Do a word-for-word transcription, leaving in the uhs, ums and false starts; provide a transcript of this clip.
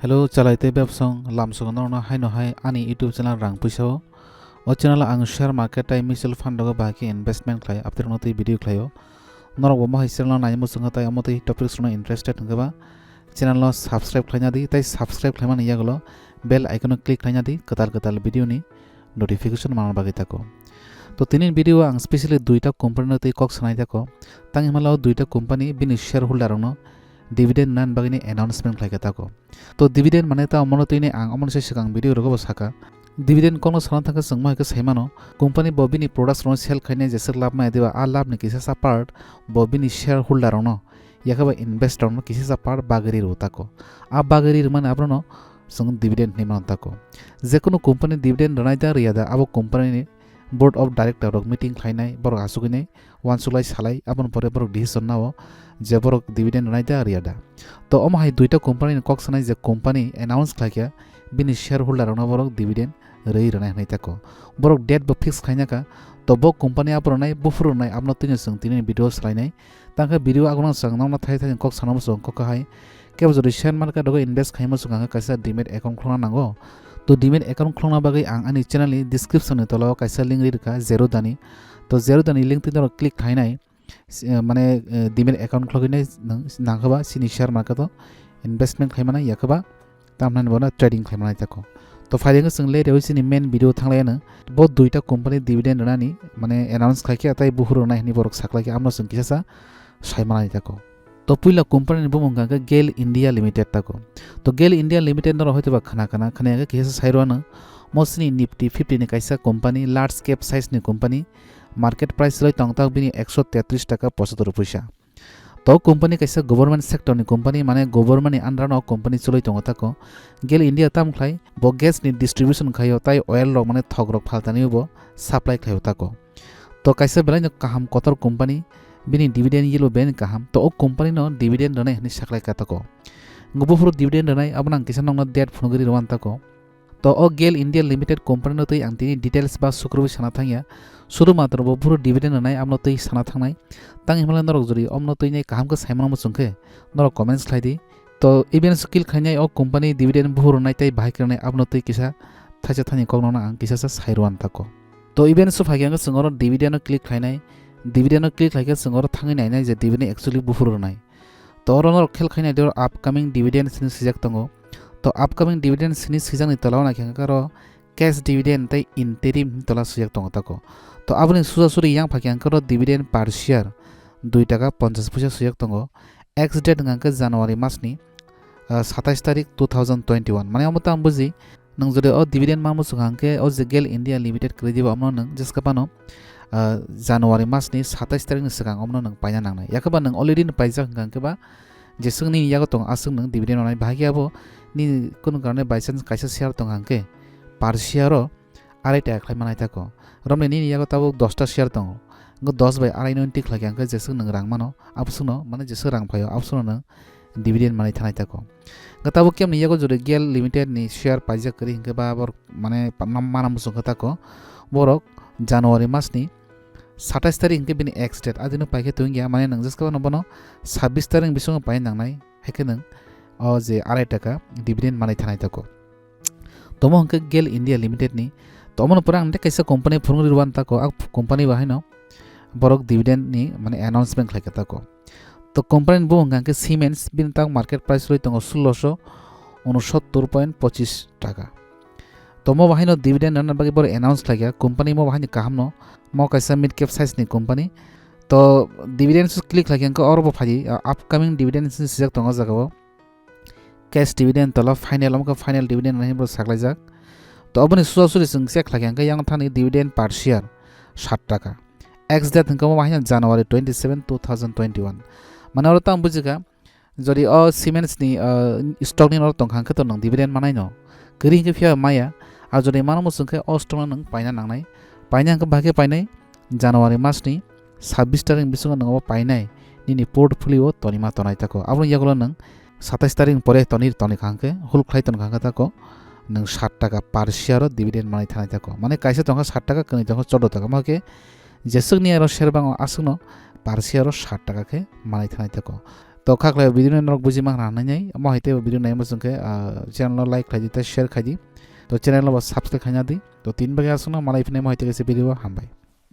Hello, chalai tei bebsong lamsogo norokno haino hai ani YouTube channel Rang Puisa o. O channel o ang share market tei mutual fund rogo bahai khe investment khlai, aboni tei video khlaio. Norok bo mohai channel no nai muchungo tei omo tei topics rokno interested hwnkhe ba channel no subscribe khlaina di tei subscribe khlaimani yagulo bell icon o click khlaina di kwtal kwtal video ni notification manna bagwi tako. To tini video o ang specially duita company no tei kok sanai tako. Tang himala o duita company bini shareholder rokno dividend nan bagwi ni announcement khlai kha tako. To dividend mane ta omono twi ni ang omono se swkang video rogo bo saka. Dividend kokno sana thangkhe chwng mohai khe sai mano, company bo bini products rokno sell khainai jeswk labh maya diba, a labh ni kisa sa part bo bini shareholder rokno, yakhe ba investor rokno kisa sa part bagwi ri rw tako. A bagwi ri rwmani abrono chwng dividend hinwi mano tako. Jekunu company dividend rwnai da rwya da, abo company ni board of director rok meeting khlainai, borok achugwi nai uansuk lai salai, aboni pore borok decision nao je borok dividend rwnai da rwya da. To omo hai duita company ni kok sanai je company announce khlaikha bini shareholder rokno borok dividend rwi rwnai hwnwi tako. Borok date bo fix khaina kha, to bo company abo rwnai, buphuru rwnai, abono tini chwng tini video swlainai. Tangkhe video agono chwng nokna thai thai kok sana muchung kok hai. Kebo jodi share market rogo invest khaima muchung kha kaisa demat account khulna nango. To demat account khulna bagwi ang ani channel ni description ni tola o kaisa link ri rwkha Zerodha ni. To Zerodha ni link twi norok click khainai, si-, eh, mane, eh, demat account khulogwi nai nang, nangkha ba sini share market o investment khaimani yakhe ba tamnani bono trading khlaimani tako. To phaidi wngkha chwng le rewi sini main video thanglai ano. Bo duita company dividend rwnani mane announce khaikhe tei buphuru rwnai hinwi borok saklaikhe, amno chwng kisa sa saimanani tako. To puila company ni bumung hwnkha khe Gail India Limited tako. To Gail India Limited norok hoitoba khna khna khna khe kisa sa sairwano. Mo sini Nifty fifty ni kaisa company, large cap size ni company, market price roi tong tak bini ekso tetris taka pochator puisa. To company kaisa government sector ni company, mane government ni under no company choloi tongo tako. Gail India tam khlai bo gas ni distribution khaio, tai oil rok mane thok rok phaltani bo supply khlaio tako. To kaisa belai no kaham kotor company, bini dividend yield bo belai no kaham. To o company no dividend rwnai hinwi saklai ka tako. Ngo buphuru dividend rwnai, abono ang kisa nokno date phunugwi rwna tako. To o Gail India Limited company no twi ang tini details ba sukrubwi sana thangya. Sudu matro bo buphuru dividend rwnai, abono twi sana thangnai. Tang himla norok jodi omno twi nai kaham khe saimano muchung khe norok comments khlai di. To events kill khainai o company dividend buphuru rwnai tei bahai khe rwnai, abono twi kisa thaisa thani kokno ang kisa sa sai rwna tako. To events o phaikhe ang chwng oro dividend o click khlainai. Dividend o click khlaikhe chwng oro thangwi nainai je dividend actually buphuru rwnai. To oro norok khel khainai de oro upcoming dividend sini swijak tongo. To upcoming dividend sini swijakni tola o naikhe hwnkhe oro cash dividend tei interim hwnwi tola swijak tongo tako. To aboni suja suri yang phaikhe hwnkhe oro dividend per share dui taka ponchas puisa swijak tongo. Ex date hwnkha hwnkhe January masni, ah, satais tarik two thousand twenty-one. Mane omo tang buji, nwng jodi o dividend ma muchung hwnkhe o je Gail India Limited kwrwi diba omo nwng jeska phano, ah, January masni satais tarikni swkang omo nwng paina nangnai. Yakhe ba nwng already no paijak hwnkha hwnkhe ba jeswk nini yago tongo aswk nwng dividend manai, bahai khe abo nini kunu karone by chance kaisa share tong hwnkhe per share o arai taka khlai manai tako. Romni nini yago tabuk dosta share tongo. Ngo dos bai arai no tik khlai khe hwnkhe jeswk nwng rang mano, aboswkno, mane jeswk rang phaio, aboswkno nwng dividend manai thanai tako. Hwnkhe tabuk kemni yago jodi Gail Limited ni share paijak kwrwi hwnkhe ba borok mane pa-, ma-, mana muchung kha tako. Borok January masni satais tarik hwnkhe bini ex date, adino paikhe tongya, mane nwng jeska phano bono sabis tarik bisingo pai nangnai, haikhe nwng o je arai taka dividend manai thanai tako. Tomo hwnkhe Gail India Limited ni. To omono pore ang tei kaisa company phunugwi rwna tako, a company bo haino borok dividend ni mane announcement khlai kha tako. To company ni bumung hwnkha khe Siemens, bini tak market price rwi tongo sulosho unosottor point pochis taka. To mo bo haino dividend rwna bagwi borok announce khlai kha, company mo bo haino kaham no, mo kaisa mid cap size ni company. To dividend click khlai kha hwnkhe oro bo phai di, uh, upcoming dividend swijak tongo o jaga o. Cash dividend tola final, omo khe final dividend hinwi bo saklaijak. To oboni suja suri chwng check khlai kha hwnkhe yang thani dividend per share sat taka. Ex date hwnkhe omo haino January twenty seven, two thousand twenty one. Mane oro tamo bujikha, jodi o Siemens ni, ah, stock ni oro tongkha hwnkhe to nwng dividend manai no. Kwrwi hwnkhe phiya maya. Ar jodi mano muchung khe o stock no nwng paina nangnai. Paina hwnkhe bahai khe painai. January masni sabis tarik bisingo nwng obo painai nini portfolio tonima tonai tako. Aboni yagulo nwng satais tarik pore toni toni kha hwnkhe, hul khlai toni kha hwnkhe tako nwng sat taka per share o dividend manai thanai tako. Mane kaisa tongkha sat taka, kwnwi tongkha chordo taka. Omo khe jeswkni aro share bango aswkno per share o sat taka khe manai thanai tako. To kha khlai video no norok buji mang rang nai nai. Omo hai tei video nai mo chwng khe, ah, channel no like khlai di tei share khai di. To channel no bo subscribe khaina di. To tin bagwi aswkno malai phinai mo hai tei kaisa video o hambai.